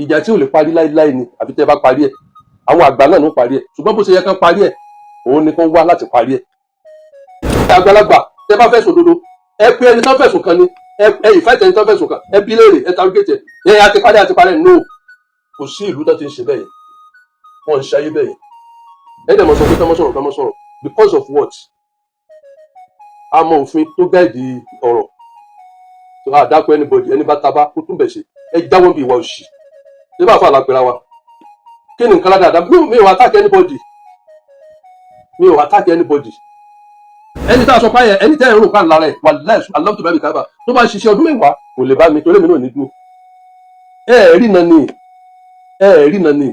Ìjà tí ò lè parí láíláí ni àfi tẹ́ ẹ bá parí ẹ̀. Àwọn àgbà náà ló parí ẹ̀, ṣùgbọ́n bó ṣe yẹ kán parí ẹ̀, òun ni kán wá láti parí ẹ̀. Àgbàlagbà, tẹ́ bá fẹ́ sòdodo, ẹ pé ẹni tán fẹ̀sùn kàn ni, ẹ ìfẹ́ ẹni tán fẹ̀sùn kàn, ẹ bí léèrè, ẹ tarugétì ẹ. Ẹ àti parí, àti parí. No, kò sí ìlú tó ti ń ṣe bẹ́ẹ̀ yẹn. Wọ́n ń ṣayé bẹ́ẹ̀ yẹn. Ẹ dẹ̀ mọ̀ sọ pé kán mọ́ sọ̀rọ̀, kán mọ́ sọ̀rọ̀, because of what? A mọ òfin tó guide ọ̀rọ̀ tó a dákọ̀. Anybody, ẹni bá tabá, kó tún bẹ̀ ṣe. Ẹ jáwọ́ bí ìwà òṣì. Ṣé bá fà lápẹ̀rẹ̀ wa? Kí ni nǹkan ládàá? Mi ò attack anybody, mi ò attack anybody. Ẹni tá a sọ páyẹ, ẹni tẹ́ ẹ̀ ń rò ká lára ẹ̀ wà láì aláwọ̀ tó bá mi kábà, tó bá ṣiṣẹ́ ọdún 10 kò lè bá mi, torí èmi náà ní dúró. Ẹ ẹ̀ rí na ni, ẹ ẹ̀ rí na ni.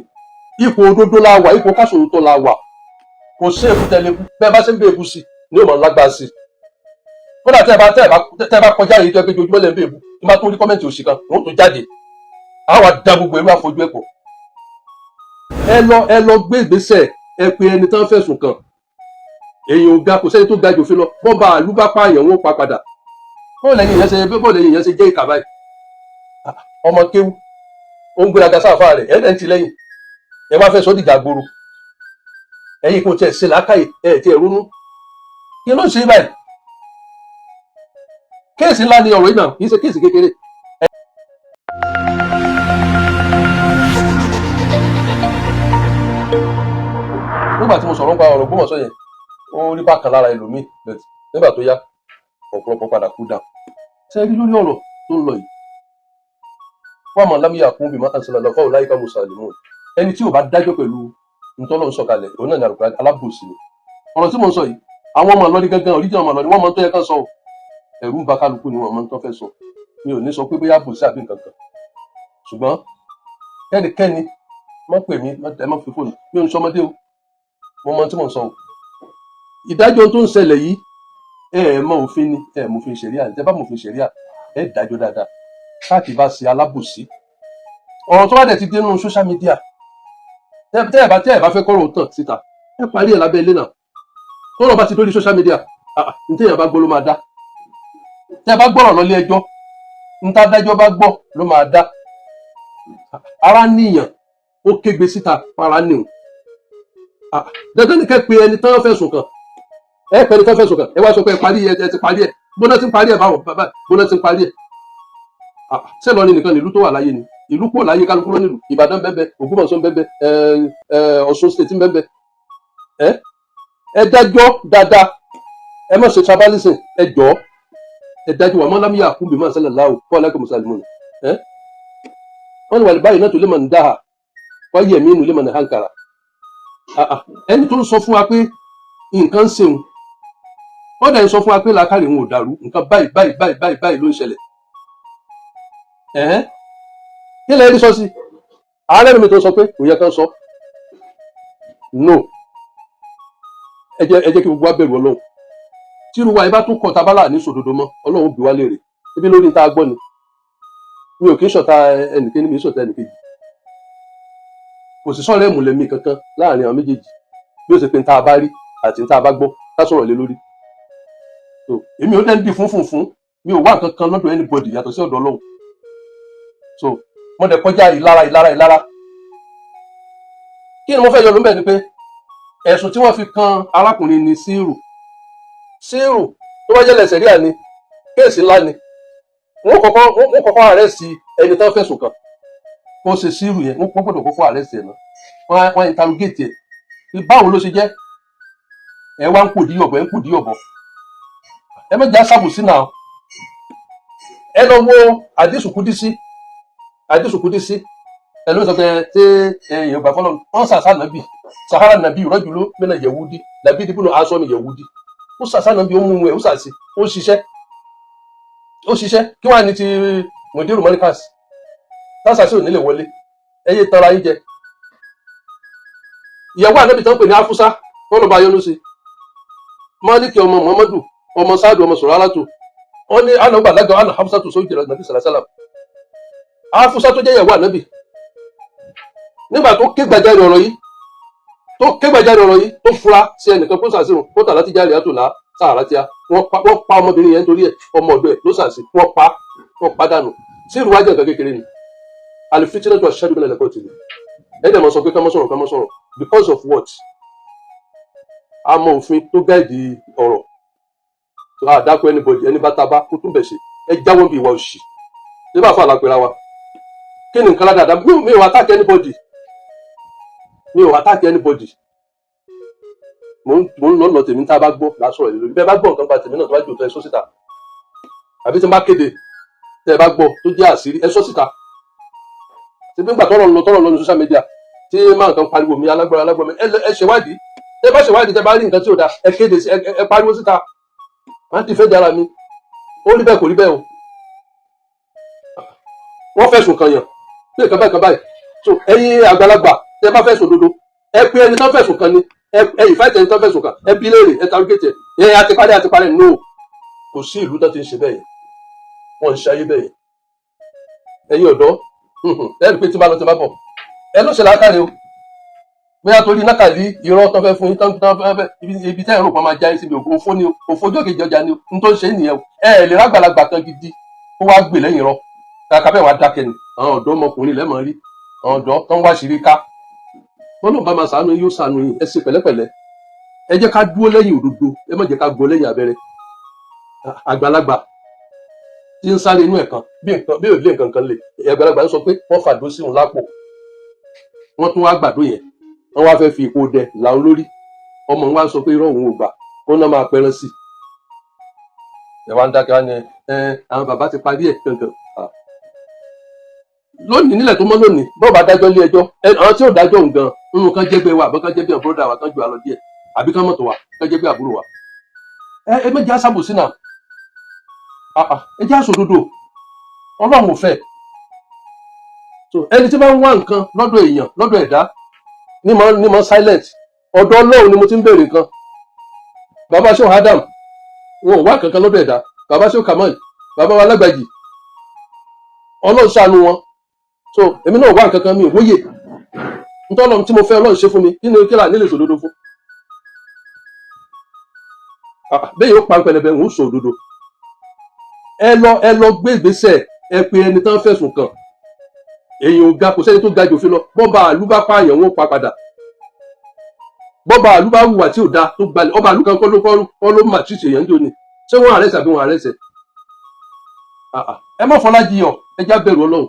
Ipò òdodo la wà, ipò kásòótọ́ la wà. Kò sí èkú tẹ́lẹ̀ kú. Bẹ́ẹ̀ bá ṣe ń bẹ èkú sí ni ó máa lágbára sí. Kódà tẹ́ ẹ bá kọjá yìí, tó ẹ pé ojoojúmọ́ lẹ́ ń bẹ èkú, tí bá tún rí comment òṣì kan, wọ́n tún jáde, àwọn wá da gbogbo ẹrú àfojú ẹ̀pọ̀. Ẹ lọ gbé ìgbésẹ̀, ẹ pe ẹni tán fẹ̀sùn kàn. Èèyàn ò ga, kò sẹ́ni tó ga jòfin lọ. Bọ́ba àlú bá pààyàn, wọn pa padà. Bọ́ọ̀lù ẹ̀yìn yẹn ṣe jẹ́ ìkà báyìí? Ọmọ kéwú, ó ń gbéraga sáfà rẹ̀, ẹ̀ ẹ̀ ń ti lẹ́yìn, ẹ wá fẹ́ sọ dìjà gbòòrò. Ẹ̀yin kò tiẹ̀ ṣe làákàyè, ẹ̀ tiẹ̀ ronú. Kí ló ń ṣe báyìí? Case ńlá ni ọ̀rọ̀ yìí náà, kì í ṣe case kékeré. Nígbà tí mo sọ̀rọ̀ nípa ọ̀rọ̀ Ògbómọ̀ṣọ́ yẹn, ó rí bákan lára ẹlòmíì, but nígbà tó yá, ọ̀pọ̀lọpọ̀ padà kú dà. Ṣé rí lórí ọ̀rọ̀ tó ń lọ yìí, wọ́n mọ̀ lámúyà kún bí mọ́tàn sílẹ̀ lọ́fọ́ láyé musa limun. Ẹni tí ò bá dájọ́ pẹ̀lú ntọ́lọ́ ń sọ̀kalẹ̀, òun náà ní àlùkò alábòsí ni. Ọ̀rọ̀ tí mo ń sọ yìí, àwọn ọmọ Ìlọrin gangan, oríjì ọmọ Ìlọrin, wọ́n mọ tó yẹ kán sọ o. Ẹ̀rù ń ba kálukú ni, wọ́n mọ tó fẹ́ sọ. Mi ò ní sọ pé bóyá bòsí àbí nǹkan kan, ṣùgbọ́n kẹ́nikẹ́ni má pè mí, ẹ má fi fóònù mi. Ò ń sọmọdé o, mo mọ tí mo ń sọ o. Ìdájọ́ tó ń ṣẹlẹ̀ yìí, ẹ ẹ mọ òfin ni, ẹ mọ òfin ṣẹ̀ríà. Tẹ bá mọ òfin ṣẹ̀ríà, ẹ dájọ́ dáadáa. Káàkiri bá ṣe alábòsí, ọ̀rọ̀ tó bá dẹ̀ ti dé nínú social media, tẹ́ ẹ bá fẹ́ kọ́rọ̀ tàn síta, ẹ parí ẹ̀ lábẹ́ ilé náà. Tọ́rọ̀ bá ti dórí social media, ní téèyàn bá gbọ́ ló máa dá. Tẹ́ ẹ bá gbọ́rọ̀ lọ ilé ẹjọ́, ní tádájọ́ bá gbọ́ ló máa dá. Ara níyàn, ó kégbe síta, para níhùn. Dandan ní kẹ́ pe ẹni tán fẹ̀sùn kàn. Ẹ pẹ́ ẹni tán fẹ̀sùn kàn, ẹ wá sọ pé ẹ parí ẹ, ẹ ti parí ẹ. Bóná ti ń parí ẹ báwọn bàbá, bóná ti ń parí ẹ? Ṣé Ìlọrin nìkan nílùú tó wà láyé ni? Ìlú pọ̀ láyé, kálukú ló nílùú. Ìbàdàn bẹ́ẹ̀, Ògbómọ̀ṣọ́ bẹ́ẹ̀, ẹ ẹ Ọ̀ṣun State bẹ́ẹ̀. Ẹ ẹ dájọ́ dáadáa, ẹ má ṣe tribalism. Ẹ jọ̀ọ́, ẹ dájọ́ wà mọ́lámíyà kún bí mọ́ sẹ́lẹ̀ láwù kọ́ ọ̀lẹ́kọ̀ mùsàlùmù. Ẹ wọ́n ní wàlẹ̀ báyìí náà tó lè mọ̀ ní dáhà wọ́n yẹ̀ mí inú lè mọ̀ ní hankara. Ẹni tó ń sọ fún wa pé nǹkan ń ṣeun, wọ́n dẹ̀ ń sọ fún wa pé làákàrí òun ò dàrú, nǹkan báyìí báyìí báyìí báyìí báyìí ló ń ṣẹlẹ̀. Ẹ̀hẹ́n, kí lè rí sọ sí ààrẹ mi tó sọ pé kò yẹ kán sọ? No, ẹ jẹ́ kí gbogbo wa bẹ̀rù Ọlọ́run. Tí irú wa ibà tún kọ tabala ní sòdodo mọ́, Ọlọ́run bí wá léèrè ibi lórí ta gbọ́ ni. Mi ò kí ń ṣọ̀tá ẹnìkéní, mi ń ṣọ̀tá ẹnìkejì. Kò sì sọ̀rọ̀ ẹ̀mùlẹ̀mí kankan láàrin àwọn méjèèjì, bí ó ṣe pé n tá a bá rí àti n tá a bá gbọ́ ká sọ̀rọ̀ lé lórí. So èmi ò dẹ́n bí fún fún fún, mi ò wá nǹkan kan lọ́dọ̀ anybody yàtọ̀ sí ọ̀dọ̀ Ọlọ́run. So mo dẹ̀ kọjá ìlara, ìlara, ìlara. Kí ni mo fẹ́ yọ lóńbẹ̀ ni pé ẹ̀sùn tí wọ́n fi kan arákùnrin ní síìrù. Síìrù tó bá jẹ́ lẹ̀sẹ̀ rí àní, case ńlá ni. Wọ́n kọ́kọ́ arrest ẹni tán fẹ̀sùn kàn kó ṣe síìrù yẹn. Wọ́n gbọ́dọ̀ kọ́kọ́ arrest ẹ̀ náà, wọ́n interrogate ẹ̀. Báwo ló ṣe jẹ́? Ẹ wá ń kò dí ọ̀bọ, ẹ ń kò dí ọ̀bọ. Ẹ má jẹ́ àṣàbùsí náà. Ẹ lọ wo àdìsù kúdísí, àdìsù kúdísí. Ẹ ló sọ pé ṣé èèyàn gbà fọlọ wọn sàṣà nàbì sahara nàbì rọjùlọ mẹnà yẹwúdí làbí dìbò náà aṣọ ni yẹwúdí. Ó sàṣà nàbì, ó mú un ẹ, ó sàṣì, ó ṣiṣẹ́, ó ṣiṣẹ́. Kí wàá ní ti mùdírù mọ́ríkàsì tásàṣì ò nílé wọlé? Ẹ yé tanra yín jẹ. Ìyàwó ànábì tó ń pè ní Afusa, kọ́nà bá yọnu sí, Málíkì ọmọ Muhammadu, ọmọ Sáàdù, ọmọ Sọ̀rọ̀látù, wọ́n ní àná gbàlágà àná Hafusa tó sójú nàbí sàlásàlám. Afusa tó jẹ́ ìyàwó ànábì, nígbà tó ké gbàjarè ọ̀rọ̀ yìí, tó ké gbàjarè ọ̀rọ̀ yìí, tó fura sí ẹnìkan kó sàṣìrùn kó tà láti jáde àtò là sàrà tíá, wọ́n pa ọmọbìnrin yẹn nítorí ẹ̀. Ọmọ ọ̀dọ̀ ẹ̀ ló sàṣì, wọ́n pa dànù. Sí ìrù wájú nǹkan kékeré ni. Àlùfíìtì tó aṣáájú bẹ́ẹ̀ lẹ́kọ̀ọ́ tìlú. Ẹ dẹ̀ mọ̀ sọ pé ká má sọ̀rọ̀, ká má sọ̀rọ̀, because of what? A mọ òfin tó guide ọ̀rọ̀ tó a dákọ̀ anybody. Ẹni bá ta bá kó tún bẹ̀ ṣe. Ẹ jáwọ́ bí ìwà òṣì. Ṣé bá fà lápẹ̀rẹ̀ wa? Kí ni nǹkan ládàá? Mi ò attack anybody, mi ò attack anybody. Mo ń lọ tèmi. Tá a bá gbọ́ lásọ̀rọ̀ lórí bẹ́ẹ̀. Bá gbọ́ nǹkan pa tèmi náà tó bá jò tó, ẹ sọ síta. Àbí tí n bá kéde, tẹ́ ẹ bá gbọ́ tó jẹ́ àṣírí, ẹ sọ síta. Ṣe bí ngbà tọrọ lọ ní social media tí máa nǹkan pariwo mi, alágbára alágbára mi, ẹ ṣèwádìí. Tẹ́ bá ṣèwádìí, tẹ́ bá rí nǹkan tí ò da, ẹ kéde sí ẹ, ẹ pariwo síta. Má ti fẹ́ dára mi. Ó rí bẹ́ẹ̀, kò rí bẹ́ẹ̀ o. Wọ́n fẹ̀sùn kàn yàn pé nǹkan báyìí, nǹkan báyìí. So ẹ̀yin àgbàlagbà, tẹ́ bá fẹ̀sùn òdodo, ẹ pé ẹni tó fẹ̀sùn kàn ni, ẹ ìfẹ́ ẹni tó fẹ̀sùn kàn, ẹ bí léèrè, ẹ tarugẹ́tì ẹ. Ẹ àti parí, àti parí. No, kò sí ìlú tó ti ń ṣe bẹ́ẹ̀ yẹn. Wọ́n ń ṣe ayé bẹ́ẹ̀ yẹn. Ẹ̀yin ọ̀dọ́, ẹ rí i pé tí bá lọ, tí bá bọ̀, ẹ ló ṣe làákàrẹ̀ o. Bóyá torí nákàlí irọ́ tó fẹ́ fún yín tán fẹ́ ibi tẹ́ ẹ̀rọ kan máa já yín síbi òfò. Òfò ni o, òfò ọjọ́ kejì ọjà ni o. N tó ń ṣe nìyẹn o. Ẹ ẹ lè rágbàlagbà kan gidi kó wá gbè lẹ́yìn irọ́. Kàkà bẹ́ẹ̀, wá dákẹ́ ni. Àwọn ọ̀dọ́ ọmọkùnrin lẹ́mọ̀ rí, àwọn ọ̀dọ́ tó ń wá ṣírí ká. Bọ́lá bá máa ṣàánú yín, yóò ṣàánú yín. Ẹ ṣe pẹ̀lẹ́pẹ̀lẹ́. Ẹ jẹ́ ká dúró lẹ́yìn òdodo, ẹ má jẹ́ ká gbọ́ lẹ́yìn abẹ́rẹ́. Àgbàlagbà tí ń sáré inú ẹ̀ kan bí nǹkan bí ò lé nǹkan kan lè. Àgbàlagbà ń sọ pé wọ́n fàdó sí òun lápò, wọ́n tún wá gbàdó yẹn, wọ́n wá fẹ́ fi ipò dẹ làwọn lórí. Ọmọ wa ń sọ pé irọ́, òun ò gbà, kó náà máa pẹran sí i. Ẹ wá ń dákẹ́ wá ní ẹ àwọn bàbá ti parí ẹ̀ kankan. Lónìí, nílẹ̀ tó mọ́ lónìí, bọ́ọ̀ bá dájọ́ lé ẹjọ́, àwọn tí ò dájọ́ òun gan nínú kan jẹ́gbẹ́ wa, àbọ̀ kan jẹ́ bí àwọn bọ́dà wa kan jù wá lọ díẹ̀, àbí kan mọ̀tò wa kan jẹ́ bí àbúrò wa. Ẹ méjì á sábòsí náà. Ẹ jẹ́ àsòdodo. Ọlọ́run ò fẹ́. So ẹni tí bá ń wá nǹkan lọ́dọ̀ èèyàn, lọ́dọ̀ ẹ̀dá, ní mọ̀ silent. Ọ̀dọ̀ Ọlọ́run ni mo ti ń béèrè nǹkan. Bàbá Ṣéwù Adam, wọn ò wá kankan lọ́dọ̀ ẹ̀dá. Bàbá Ṣéwù Kamal, bàbá wa Lágbàjì, Ọlọ́run ṣàánú wọn. So èmi náà wá nǹkan kan, mi ò wóye ntọ́lọ́run tí mo fẹ́, Ọlọ́run ṣe fún mi. Kí ni kí là nílè sòdodo fún? Bẹ́ẹ̀ yóò pa pẹlẹbẹ, ń sọ òdodo. Ẹ lọ gbé ìgbésẹ̀, ẹ pe ẹni tán fẹ̀sùn kàn. Èèyàn ò ga, kò sẹ́ni tó ga jòfin lọ. Bọ́ba àlú bá pààyàn, wọn ó pa padà. Bọ́ba àlú bá hùwà tí ò da tó gbalẹ̀, ọba àlú kan kọ́ ló mà tíṣe èèyàn jò ní. Ṣé wọ́n arrest àbí wọ́n arrest? Ẹ má fọlá jiyàn. Ẹ já bẹ̀rù Ọlọ́run,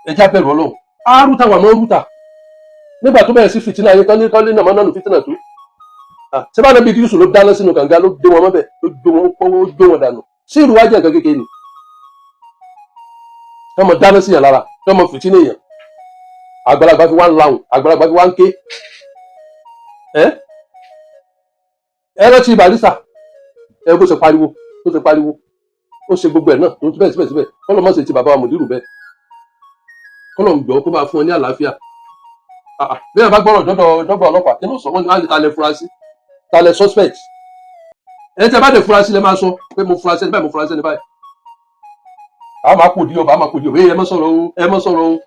ẹ já bẹ̀rù Ọlọ́run. Á rúta wà mọ́ rúta nígbà tó bẹ̀rẹ̀ sí fìtínà ayé kọ́lé kọ́lé náà mọ́ nánu fìtínà tó ṣé bá nàbí Yusuf ló dáná sínú kànga, ló dé wọn mọ́bẹ̀, ló jó wọn, ó jó wọn dànù. Sí ìlú wájú nǹkan kékeré ni kọ́ mọ dáná sí yàn lára, kọ́ mọ fìtínà èèyàn. Àgbàlagbà fi wá ń lahùn, àgbàlagbà fi wá ń ké. Ẹ rántí Barrister, ẹ bó ṣe pariwo, bó ṣe pariwo, ó ṣe gbogbo ẹ̀ náà tó bẹ́ẹ̀. Síbẹ̀síbẹ̀, kọ́lọ́ mọ̀ sí ti bàbá wa Mùdírù bẹ́ẹ̀. Kọ́lọ́ ń jọ kó máa fún ọ ní àlàáfíà. Bí wọn bá gbọ́rọ̀ dọ́dọ̀ dọ́gba ọlọ́pàá, kí ló sọ? Wọ́n ní ta lẹ fura sí, ta lẹ suspect? Ẹni tí a bá dẹ̀ fura sí lẹ máa sọ pé mo fura sí ẹni báyìí, mo fura sí ẹni báyìí. A máa kò di ọba, a máa kò di ọba. Ẹ má sọ̀rọ̀ o, ẹ má sọ̀rọ̀ o.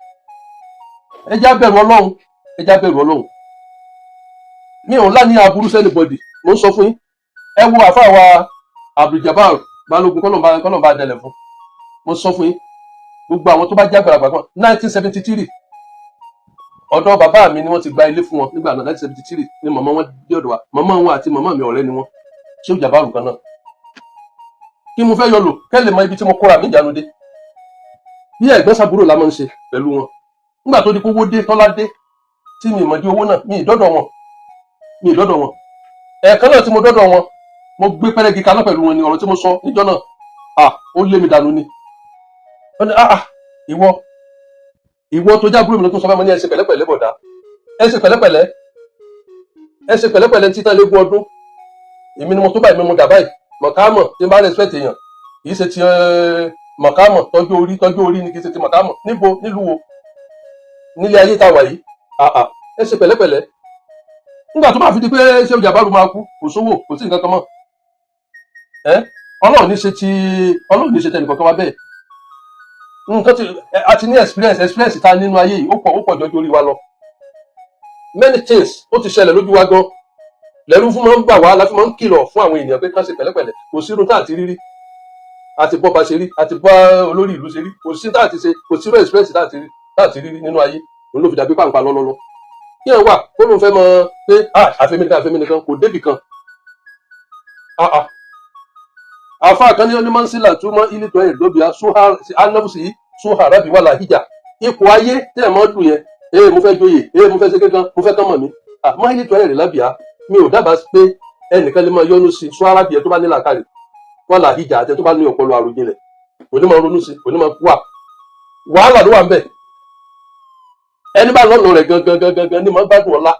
Ẹ já bẹ̀rù Ọlọ́run, ẹ já bẹ̀rù Ọlọ́run. Mi ò lá ní aburú sí anybody. Mo ń sọ fún yín. Ẹ wo àfáà wa Abduljabar Balógun, kọ́lọ̀ bá dẹlẹ̀ fún. Mo sọ fún yín, gbogbo àwọn tó bá jẹ́ àgbàlagbà kan, 1973, ọ̀dọ̀ bàbá mi ni wọ́n ti gba ilé fún wọn nígbà náà. 1973 ni màmá wọn dé ọ̀dọ̀ wa. Màmá wọn àti màmá mi, ọ̀rẹ́ ni wọ́n. Ṣé ó jàbáàrù kan náà kí mo fẹ́ yọ lò kẹ́ lè mọ ibi tí mo kóra mi ìjánu dé. Bí ẹ̀gbọ́n sábúrò la máa ń ṣe pẹ̀lú wọn. Nígbà tó di kówó dé, tọ́lá dé, tí mi ìmọ̀dí owó náà, mi ìdọ́dọ̀ wọn, mi ìdọ́dọ̀ wọn. Ẹ̀ẹ̀kan náà tí mo dọ́dọ̀ wọn, mo gbé pẹ́rẹ́gì kaná pẹ̀lú wọn ni. Ọ̀rọ̀ tí mo sọ níjọ́ náà, ah, ó lé mi dànù ni. Wọ́n ní, ah ah, ìwọ, ìwọ tó jábúrò mi ló tún sọ fẹ́. Mo ní ẹ ṣe pẹ̀lẹ́pẹ̀lẹ́, bọ̀dá, ẹ ṣe pẹ̀lẹ́pẹ̀lẹ́, ẹ ṣe pẹ̀lẹ́pẹ̀lẹ́. Títàn légún ọdún, èmi ni mo tó báyìí, mi mo dà báyìí. Mọ̀kámọ̀ tí n bá respect èèyàn, kì í ṣe ti mọ̀kámọ̀ tọ́jú orí, tọ́jú orí ni. Kì í ṣe ti mọ̀kámọ̀. Níbo, nílùú wo, nílé ayé tá a wà yìí? Ah ah, ẹ ṣe pẹ̀lẹ́pẹ̀lẹ́. Nígbà tó bá fi di pé ṣé Jàbáàrù máa kú, kò sówó, kò sí nǹkan kan mọ́. Ẹ Ọlọ́run ní ṣe ti, Ọlọ́run ní ṣe tẹnì kọ̀ọ̀kan wa bẹ́ẹ̀. Nǹkan tí a ti ní experience ta nínú ayé yìí, ó pọ̀, ó pọ̀ jọjú orí wa lọ. Many things ó ti ṣẹlẹ̀ lójú wa gan. Lẹ́rú fún máa ń bà wá, la fi máa ń kìlọ̀ fún àwọn èèyàn pé kán ṣe pẹ̀lẹ́pẹ̀lẹ́. Kò sí irun tá àti rírí. Àti bọ́ba ṣe rí, àti bá olórí ìlú ṣe rí, kò sí tá àti ṣe, kò sí express tá àti rí nínú ayé. Òun ló fi dàbí pàǹpà lọ́lọ́lọ́ kí ẹ wà kó lóun fẹ́ mọ pé àfẹ́mi nìkan, àfẹ́mi nìkan, kò débì kan. Àfa kan ní onímọ̀nsílà túmọ̀ ilé tó ẹ̀ lóbi anáfùsì sóhà rábì wà láhìjà. Ipò ayé tẹ́ ẹ̀ mọ́ dùn yẹn, ee, mo fẹ́ joyè, ee, mo fẹ́ ṣe kankan, mo fẹ́ kán mọ̀ mí, àmọ́ ilé tó ẹ̀ rẹ̀ lábìá, mi ò dábàá pé ẹnìkan lè máa yọnu sí sóhà rábì ẹ tó bá ní làákàrè wà láhìjà àti ẹ tó bá ní ọpọlọ àròjinlẹ̀, kò ní máa ronú sí, kò ní máa wà wàhálà ló wà ń bẹ̀. Ẹni bá lọ́nà rẹ̀ gangan gangan gan ni máa gbádùn ọlá.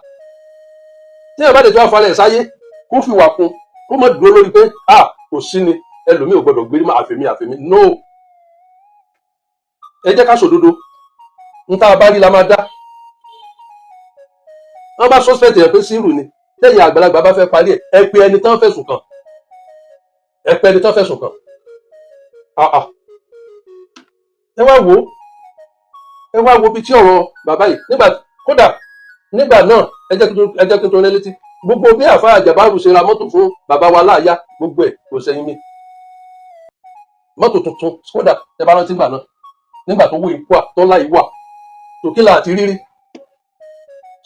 Tí ẹ bá lè tó àfàlẹ̀ sáyé, kó fi wà kún, kó má dúró lórí pé a kò sí ni, ẹlòmíì ò gbọdọ̀ gbérí mọ́, àfẹ̀mí àfẹ̀mí. No, ẹ jẹ́ ká sòdodo. N tá a bá rí la máa dá. Wọ́n bá suspect yẹn pé sírù ni, tẹ̀yìn àgbàlagbà bá fẹ́ parí ẹ̀, ẹ pe ẹni tán fẹ̀sùn kàn, ẹ pe ẹni tán fẹ̀sùn kàn. Ah ah, ẹ wá wo, ẹ wá wo bí tí ọ̀rọ̀ bàbá yìí nígbà, kódà nígbà náà, ẹ jẹ́ kí n tó rẹ́ létí gbogbo bí àfa àjàbáàrù ṣe ra mọ́tò fún bàbá wa láàyá, gbogbo ẹ̀ kò sẹ́yìn mi. Mọ́tò tuntun kódà, ẹ bá rántí gbà náà, nígbà tó wó ikú à tọ́lá yìí wà tòkílà àti rírí.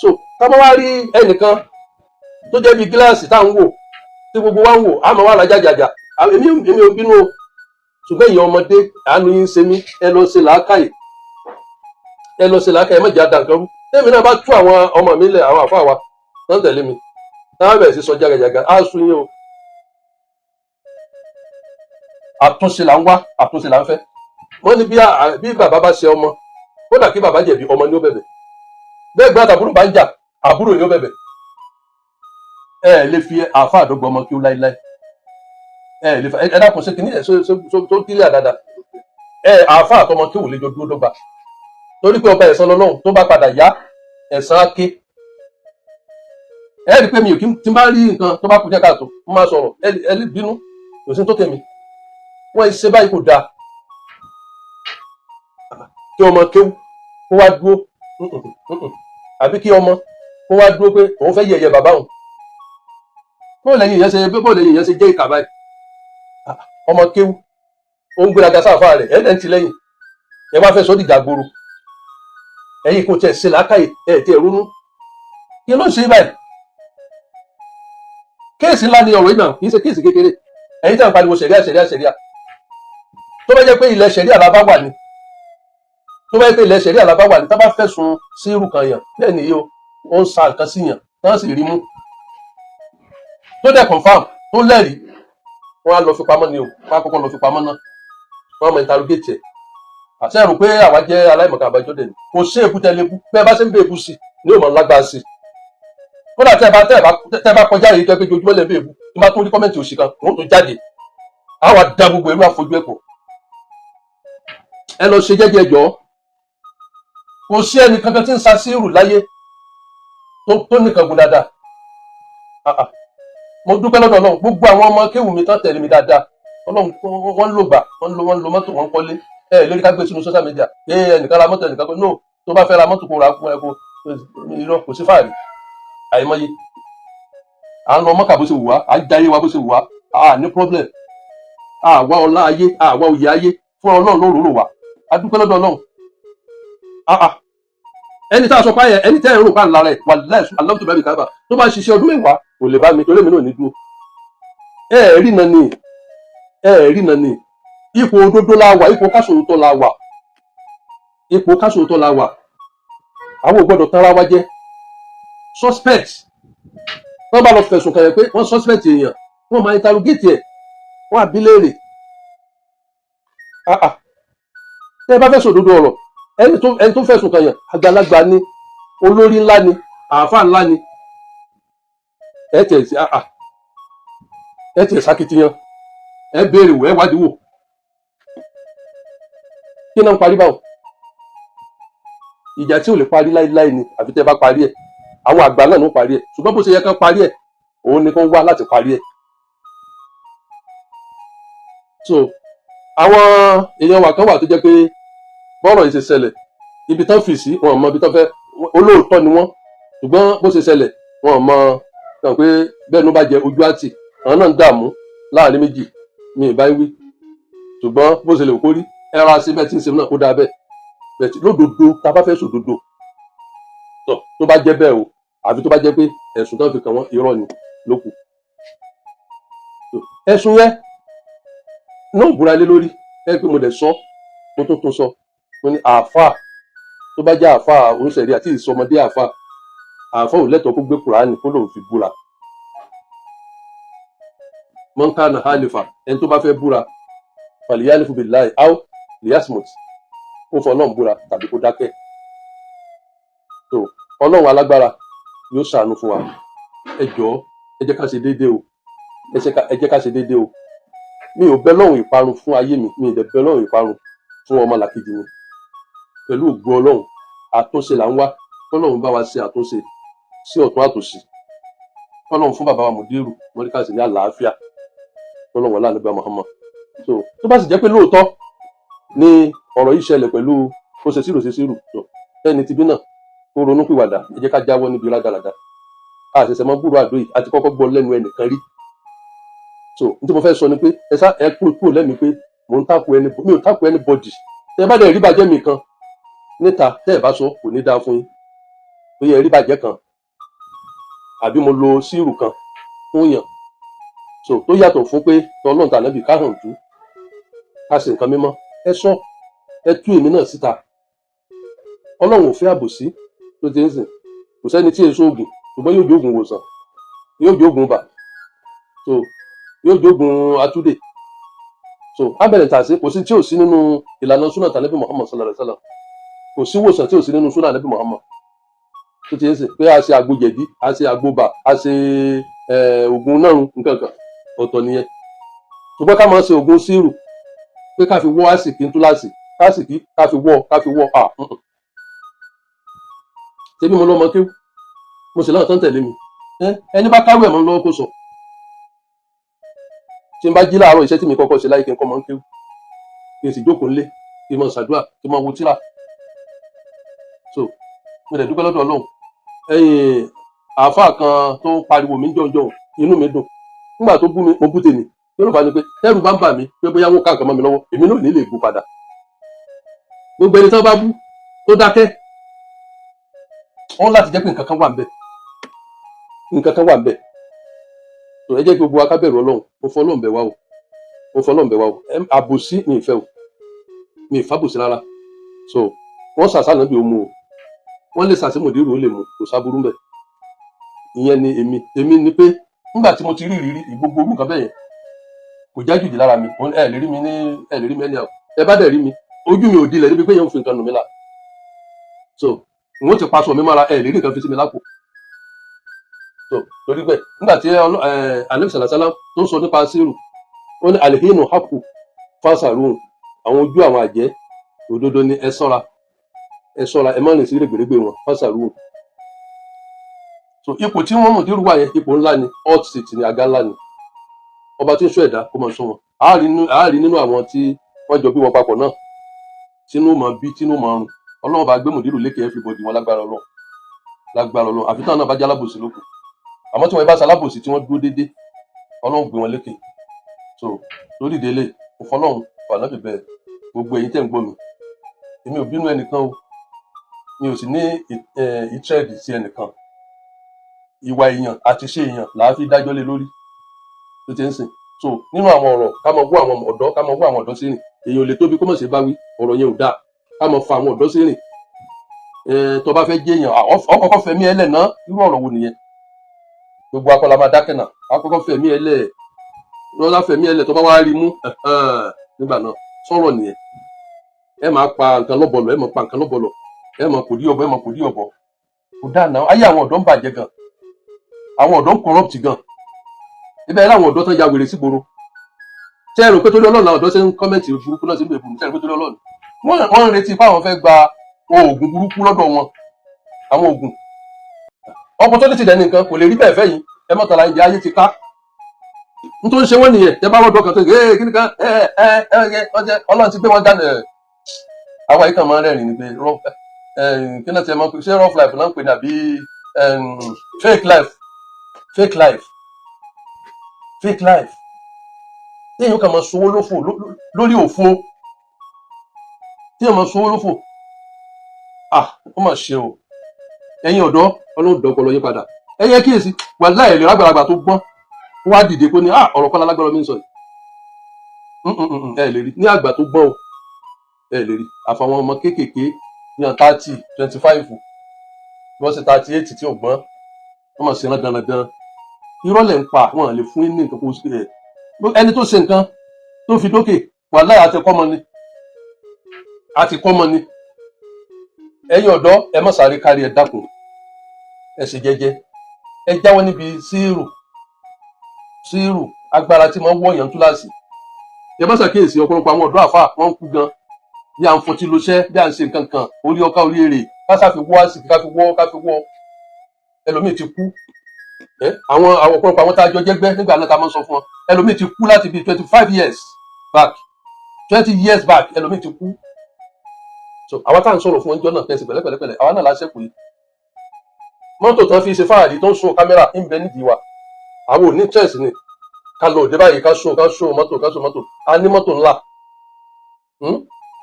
So tá bá wá rí ẹnìkan tó jẹ́ bí gíláàsì tá à ń wò, tí gbogbo wa ń wò, àmọ́ wà lájàjàjà. Èmi ò bínú o, ṣùgbọ́n èèyàn ọmọdé, àánú yín ń ṣe mí. Ẹ lọ ṣe làákàyè, ẹ lọ ṣe làákàyè, ẹ má jẹ́ àdá nǹkan rú. Tẹ́mi náà bá tú àwọn ọmọ mi lẹ̀, àwọn àfáà wa tó ń tẹ̀lé mi, táwọn bẹ̀rẹ̀ sí sọ jágajàga, á sún yín o. Àtúnṣe là ń wá, àtúnṣe là ń fẹ́. Wọ́n ní bí bàbá bá ṣe ọmọ, kódà kí bàbá jẹ̀bi, ọmọ ni ó bẹ̀bẹ̀. Bẹ́ẹ̀ gbọ́dọ̀, àbúrò bá ń jà, àbúrò ni ó bẹ̀bẹ̀. Ẹ lè fi àáfàá àdọ́gba ọmọ kí ó láíláí. Ẹ lè fa ẹ dákun, ṣé kìíní ẹ tó kílíà dáadáa? Ẹ àáfàá àtọmọ kí ò lè jọ dúró dọ́gba, torí pé ọba ẹ̀san lọ́lọ́run. Tó bá padà yá, ẹ̀san á ké. Ẹ rí i pé mi ò kí tí n bá rí nǹkan tó bá kú jẹ́ káàtó, mo máa sọ̀rọ̀. Ẹ lè bínú, kò sí tó kẹ́mi. Wọ́n ṣe báyìí, kò dáa kí ọmọ kéwú kó wá dúró, àbí kí ọmọ kó wá dúró pé òun fẹ́ yẹ̀yẹ́ bàbá òun. Bó lẹ́yìn ìyẹn ṣe jẹ́ ìkà báyìí? Ọmọ kéwú ó ń gbéraga sáfà rẹ̀, ẹ̀ ẹ̀ ń ti lẹ́yìn, ẹ wá fẹ́ sọ dìjà gbòòrò. Ẹ̀yin kò tiẹ̀ ṣe làákàyè, ẹ̀ tiẹ̀ ronú kí ló ń ṣe báyìí? Case ńlá ni ọ̀rọ̀ yìí náà, kì í ṣe case kékeré. Ẹ̀yin tí a ń pariwo ṣẹ̀ríà, ṣẹ̀ríà, ṣẹ̀ríà, tó bá jẹ́ pé ilẹ̀ ṣẹ̀ríà la bá wà ní, tó bá jẹ́ pé ilẹ̀ ṣẹ̀ríà la bá wà ní, tá bá fẹ̀sùn sírù kan yàn bẹ́ẹ̀ ni yìí, ó ń sa nǹkan sí yàn, tán sì rí mú, tó dẹ̀ confirm, tó lẹ́rìí, wọ́n á lọ fi pamọ́ ni o. Wọ́n á kọ́kọ́ lọ fi pamọ́ náà, wọ́n á mọ interrogate ẹ̀. Àṣẹ rò pé àwa jẹ́ aláìmọ̀kan àbájọ́ dẹ̀ ni. Kò sí èkú tẹ́lẹ̀ kú bẹ́ẹ̀ bá ṣe ń bẹ èkú sí ni yóò mọ̀ lágbára sí. Kódà tẹ́ ẹ bá kọjá yìí, tó ẹ pé ojoojúmọ́ lẹ́ ń bẹ èkú, tí wọ́n bá tún rí comment òṣì kan, wọ́n tún jáde, àwa da gbogbo ẹrú àfojú ẹ̀kọ́. Ẹ lọ ṣe jẹ́jẹ́ jọ. Kò sí ẹnì kankan tí ń sa sírù láyé tó nìkan gùn dáadáa. Mo dúpẹ́ lọ́dọ̀ Ọlọ́run, gbogbo àwọn ọmọ kéwù mi tán tẹ̀lé mi dáadáa, Ọlọ́run, wọ́n ń lò gbà, wọ́n ń lo mọ́tò, wọ́n ń kọ́lé. Ẹ lórí ká gbé sínú social media ẹ, ẹnìkan ra mọ́tò, ẹnìkan kọ́. No, tó bá fẹ́ ra mọ́tò, kó ra fún ẹ, kó irọ́, kò sí fàárì. Àìmọye à ń lọ mọ́kà bó ṣe wù wá, à ń jayé wa bó ṣe wù wá, à ní problem. Àwa ọlá ayé, àwa òye ayé fún Ọlọ́run ló rò wá. A dúpẹ́ lọ́dọ̀ Ọlọ́run. Ẹni tá a sọ páyẹ, ẹni tẹ́ ẹ̀ ń rò pa ńlá rẹ̀ wà láìsùn aláwọ̀ tó bá mi kábà, tó bá ṣiṣẹ́ ọdún 10 kò lè bá mi, torí èmi náà ní dúró. Ẹ ẹ̀ rí na ni, ẹ ẹ̀ rí na ni. Ipò òdodo la wà, ipò kásòótọ́ la wà, ipò kásòótọ́ la wà. Àwọn ò gbọ́dọ̀ tán ara wa jẹ́. Suspect, wọ́n bá lọ fẹ̀sùn kàn yẹn pé wọ́n suspect èèyàn, wọ́n máa interrogate ẹ̀, wọ́n á bi léèrè. Tẹ́ ẹ bá fẹ́ sòdodo ọ̀rọ̀, ẹni tó fẹ̀sùn kàn yẹn, àgbàlagbà ni, olórí ńlá ni, àáfàá ńlá ni. Ẹ tẹ̀ sí ẹ tẹ̀ sakitiyan, ẹ béèrè wò, ẹ wádìí wò. Kí náà ń parí báwo? Ìjà tí ò lè parí láíláí ni, àfi tẹ́ bá parí ẹ̀. Àwọn àgbà náà ló parí ẹ̀, ṣùgbọ́n bó ṣe yẹ kán parí ẹ̀, òun ni kán wá láti parí ẹ̀. So àwọn èèyàn wa kan wà tó jẹ́ pé bọ́rọ̀ yìí ṣe ṣẹlẹ̀, ibi tán fì sí, wọn ò mọ ibi tán fẹ́. Olóòótọ́ ni wọ́n, ṣùgbọ́n bó ṣe ṣẹlẹ̀, wọn ò mọ kàn pé bẹ́ẹ̀ ló bá jẹ ojú àtì. Àwọn náà ń dààmú láàrin méjì. Mi ì bá wí. Ṣùgbọ́n bó ṣe lè kó rí, ẹ ra sí bẹ́ẹ̀ tí ń ṣe náà, ó dáa bẹ́ẹ̀ bẹ́ẹ̀. Lódodo, tá a bá fẹ́ sòdodo tọ̀, tó bá jẹ́ bẹ́ẹ̀ o, àfi tó bá jẹ́ pé ẹ̀sùn tó ń fi kàn wọ́n irọ́ ni ló kù. Ẹ̀sùn yẹn náà búra lé lórí ẹ pé mo dẹ̀ sọ, mo tún tún sọ, mo ní àáfàá tó bá jẹ́ àáfàá oníṣẹ̀rí àti ìsọmọdé, àáfàá, àáfàá ò lẹ́tọ̀ọ́ kó gbé Kùránì kó lòun fi búra. Man kana halifa, ẹni tó bá fẹ́ búra, falyahlifu billahi aw liyasmut, kó fọ Ọlọ́run búra tàbí kó dákẹ́. Tó Ọlọ́run alágbára yóò ṣàánú fún wa. Ẹ jọ̀ọ́, ẹ jẹ́ ká ṣe déédéé o, ẹ jẹ́ ká ṣe déédéé o. Mi ò bẹ lọ́hùn ìparun fún ayé mi, mi ì dẹ̀ bẹ lọ́hùn ìparun fún ọmọlàkejì mi. Pẹ̀lú ògo Ọlọ́run, àtúnṣe là ń wá. Kọ́lọ́run bá wa ṣe àtúnṣe sí ọ̀tún àtòsí. Kọ́lọ́run fún bàbá wa Mùdírù Mọ́ríkàsì ní àlàáfíà. Kọ́lọ́run wọlé ànábì Muhammad. So tó bá sì jẹ́ pé lóòótọ́ ni ọ̀rọ̀ yìí ṣẹlẹ̀ pẹ̀lú ó ṣe sírò ṣe sírò tó ẹni tibí náà kó ronú pìwàdà. Ẹ jẹ́ ká jáwọ́ níbi rádaràda. A ṣẹ̀ṣẹ̀ mọ́ gbúrò àdó yìí, àti kọ́kọ́ gbọ́ lẹ́nu ẹnìkan rí. So n tí mo fẹ́ sọ ni pé ẹ sá ẹ kúrò kúrò lẹ́mìí pé mò ń takò ẹni, mi ò takò anybody. Tẹ bá dẹ̀ rí bàjẹ́ mi kan níta, tẹ́ ẹ bá sọ, kò ní dáa fún yín. Ó yẹ rí bàjẹ́ kan àbí mo lo sírù kan fún yàn, so tó yàtọ̀ fún pé tọlọ́run tànábì ká hàn tú ká ṣe nǹkan mímọ́, ẹ sọ, ẹ tú èmi náà síta. Ọlọ́run ò fẹ́ àbòsí tó ti ń sìn. Kò sẹ́ni tí èso oògùn, ṣùgbọ́n yóò jóògùn wòsàn, yóò jóògùn bà, so yóò jóògùn atúndè. So abẹ́rẹ́ tàṣí, kò sí tí ò sí nínú ìlànà súnà tànábì Muhammad sallallahu alaihi wasallam. Kò sí wòsàn tí ò sí nínú súnà ànábì Muhammad tó ti ń sìn, pé a ṣe àgbo jẹ̀dí, a ṣe àgbo bà, a ṣe oògùn nárun, nǹkan kan ọ̀tọ̀ nìyẹn. Ṣùgbọ́n ká máa ṣe oògùn sírù pé ká fi wọ́ àsìkí ńtúláàsì kásìkí, ká fi wọ́ à. Ṣebí mo lọ́mọ kéwú, mo sì láwọn tó ń tẹ̀lé mi. Ẹni bá káwé ẹ̀ mọ́ lọ́wọ́ kó sọ. Tí n bá jí láàárọ̀, iṣẹ́ tí mi kọ́kọ́ ṣe láyé, kí n kọ́ mọ́ ń kéwú, kí n sì jókòó ńlé, kí n máa ṣàdúrà, kí n máa wo tírà. So mo dẹ̀ dúpẹ́ lọ́dọ̀ Ọlọ́run. Ẹ̀yìn àáfàá kan tó ń pariwo mi jọ̀njọ̀n, inú mi dùn nígbà tó bú mi, mo bú tèmi. Kí ló fà á ni pé tẹ́rù bá ń bà mí pé bóyá wọn ká nǹkan mọ́ mi lọ́wọ́, èmi náà ní lè bú padà. Gbogbo ẹni tó bá bú tó dákẹ́, wọ́n láti jẹ́ pé nǹkan kan wà ń bẹ̀, nǹkan kan wà ń bẹ̀. Tó ẹ jẹ́ kí gbogbo wa ká bẹ̀rù Ọlọ́run. Mo fọ Ọlọ́run bẹ̀ wá o, mo fọ Ọlọ́run bẹ̀ wá o. Àbòsí mi ì fẹ́ o, mi ì fábòsí rárá. So wọ́n ṣàṣà náà bí o mú o, wọ́n lè ṣàṣì mòdìrú, ó lè mú, kò sábúrú mbẹ̀. Ìyẹn ni èmi ni pé nígbà tí mo ti rí ìrírí gbogbo orú nǹkan bẹ́ẹ̀ yẹn, kò jájùjì lára mi. Ẹ lè rí mi ní, ẹ lè rí mi ẹni àwọn ẹ bá dẹ̀ rí mi, ojú mi ò dilẹ̀ níbi pé yẹn ń fi nǹkan nù mí là. So n ó ti paṣọ mi mára, ẹ lè rí nǹkan fi sí mi lápò. So torí pé nígbà tí Ànábì sàlàsálà tó ń sọ nípa sírù, ó ní alihinu haku fásàrùn, àwọn ojú àwọn àjẹ́ òdodo ni, ẹ ṣọ́ra, ẹ ṣọ́ra, ẹ má rìn sí rẹ̀gbẹ̀rẹ̀gbẹ̀ wọn, fásàrùn. So ipò tí wọ́n mọ̀ dérú wà yẹn, ipò ńlá ni, hot seat ni, àga ńlá ni. Ọba tí ń ṣọ́ ẹ̀dá kó máa ṣọ́ wọn. Àárí nínú àwọn tí wọ́n jọ bí wọn papọ̀ náà tínú mọ̀ bí tínú mọ̀ rùn. Ọlọ́run bá gbé mùdírù lékè everybody wọn lágbára Ọlọ́run, lágbára Ọlọ́run. Àfi táwọn náà bá jẹ́ alábòsí lókù. Àmọ́ tí wọ́n bá ṣe alábòsí, tí wọ́n dúró déédé, Ọlọ́run gbé wọn lékè. So lórí ìdílé òfọlọ́run wà náà bẹ̀bẹ̀ gbogbo ẹ̀yin tẹ́ ń gbọ́ mi, èmi ò bínú ẹnìkan o, mi ò sì ní ìtírẹ̀dì sí ẹnìkan. Ìwà èèyàn àti iṣẹ́ èèyàn là á fi dájọ́ lé lórí tó ti ń sìn. So nínú àwọn ọ̀rọ̀ ká máa wú àwọn ọ̀dọ́, ká máa wú àwọn ọ̀dọ́ sí rìn, èèyàn ò lè tóbi kó mọ̀ sí bá wí, ọ̀rọ̀ yẹn ò dáa. Ká máa fa àwọn ọ̀dọ́ sí rìn, tó bá fẹ́ jẹ́ èèyàn, ọkọ̀ọ̀kọ̀ fẹ̀mí ẹ lẹ̀ ná. Irú ọ̀rọ̀ wo nìyẹn? Gbogbo akọ́lá máa dákẹ́ náà, akọ́kọ́ fẹ̀mí ẹ lẹ̀ lọ́lá, fẹ̀mí ẹ lẹ̀, tó bá wá rí mú nígbà náà, sọ̀rọ̀ nìyẹn. Ẹ máa pa nǹkan lọ́bọ̀lọ̀, ẹ máa pa nǹkan lọ́bọ̀lọ̀, ẹ máa kò dí ọ̀bọ, ẹ máa kò dí ọ̀bọ, kò dáa náà. Ayé àwọn ọ̀dọ́ ń bàjẹ́ gan, àwọn ọ̀dọ́ ń corrupt gan. Ibẹ̀ láwọn ọ̀dọ́ tó ya wèrè sígboro. Ṣé ẹ rò pé torí Ọlọ́run làwọn ọ̀dọ́ ṣe ń comment burúkú náà sí ìbò? Ṣé ẹ rò pé torí Ọlọ́run? Wọ́n ń retí pé àwọn fẹ́ gba oògùn burúkú lọ́dọ̀ wọn, àwọn oògùn opportunity dẹ̀ nìkan kò lè rí bẹ́ẹ̀ fẹ́ yìí. Ẹ mọ̀ tàrà ìjà ayé ti ká n tó ń ṣe wọ́n nìyẹn. Tẹ bá wọ́n dọ́kàn tó ẹ kí ni kan ẹ ẹ ẹ ẹ, Ọlọ́run ti gbé wọn gánà. Àwa yìí kàn máa ń rẹ́rìn ní pé kí náà ti ẹ máa ń pè, ṣé rough life náà ń pè ní àbí fake life, fake life, fake life. Téèyàn kàn máa sowó lófò lórí òfo, téèyàn máa sowó lófò. Ah, ó mà ṣe o. Ẹ̀yin ọ̀dọ́, Ọlọ́run dọ́pọ̀lọ́ yín padà. Ẹ̀yin ẹ kíyèsí, wàláhì, lè lágbàlagbà tó gbọ́n wá dìde kó ní, "Ah, ọ̀rọ̀ kọ́lá lágbára mi ń sọ yìí." Ẹ lè rí ní àgbà tó gbọ́n o, ẹ lè rí àfàwọn ọmọ kéékèèké ní 30, 25, bí wọ́n ṣe 38 tí ò gbọ́n, wọ́n mọ̀ sí ẹran dandan. Irọ́ lẹ̀ ń pa, wọn lè fún yín ní nǹkan kó ẹ̀. Ẹni tó ṣe nǹkan tó fi dókè, wàláhì, àti kọ́mọ ni, àti kọ́mọ ni. Ẹ̀yin ọ̀dọ́, ẹ má sáré kárí, ẹ dákun, ẹ ṣe jẹ́jẹ́, ẹ jáwọ́ níbi síírù síírù, agbára tí wọ́n wọ̀nyàn túláàsì. Ẹ má ṣàkíyèsí, ọ̀pọ̀lọpọ̀ àwọn ọ̀dọ́ àfà wọ́n ń kú gan, bí à ń fọtí lóṣẹ́, bí à ń ṣe nǹkan kan, orí ọkà, orí èrè, ká sáfi wọ́ àsìkò, ká fi wọ́, ká fi wọ́. Ẹlòmíì ti kú. Ẹ àwọn ọ̀pọ̀lọpọ̀ àwọn tá a jọ jẹ́gbẹ́ nígbà náà, tá a máa ń sọ fún wọn, ẹlòmíì ti kú láti bíi 25 years back, 20 years back, ẹlòmíì ti kú. So àwa tá à ń sọ̀rọ̀ fún ọjọ́ náà tẹ̀sí pẹ̀lẹ́pẹ̀lẹ́pẹ̀lẹ́, àwa náà láṣẹ pé mọ́tò tán fi ṣe fáàrí tó ń so kámẹ́rà ń bẹ nídìí wa. Àwọn ò ní interest ni ká lọ òde báyìí, ká so, ká so mọ́tò, ká so mọ́tò. A ní mọ́tò ńlá,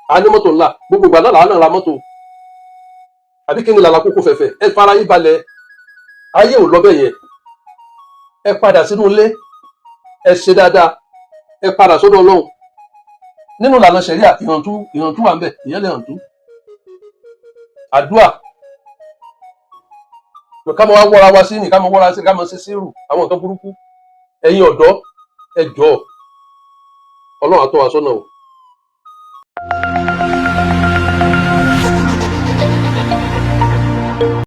A ní mọ́tò ńlá. Gbogbo ìgbà náà làwọn náà ra mọ́tò, àbí kí ni làlà kókó fẹ̀fẹ̀? Ẹ fara yín balẹ̀, ayé ò lọ bẹ́ẹ̀ yẹn. Ẹ padà sínú ilé, ẹ ṣe dáadáa, ẹ padà sọ́dọ̀ Ọlọ́run. Nínú ìlànà ṣẹ̀ríà, ìhàntú, ìhàntú wà ń bẹ̀, ìyẹn lè hàntú àdúà. Ká máa wá wọ́ra wa sí ní, ká máa wọ́ra sí, ká máa ṣe sírù àwọn nǹkan burúkú. Ẹ̀yin ọ̀dọ́, ẹ jọ̀ọ́, Ọlọ́run á tọ́ wa sọ́nà o.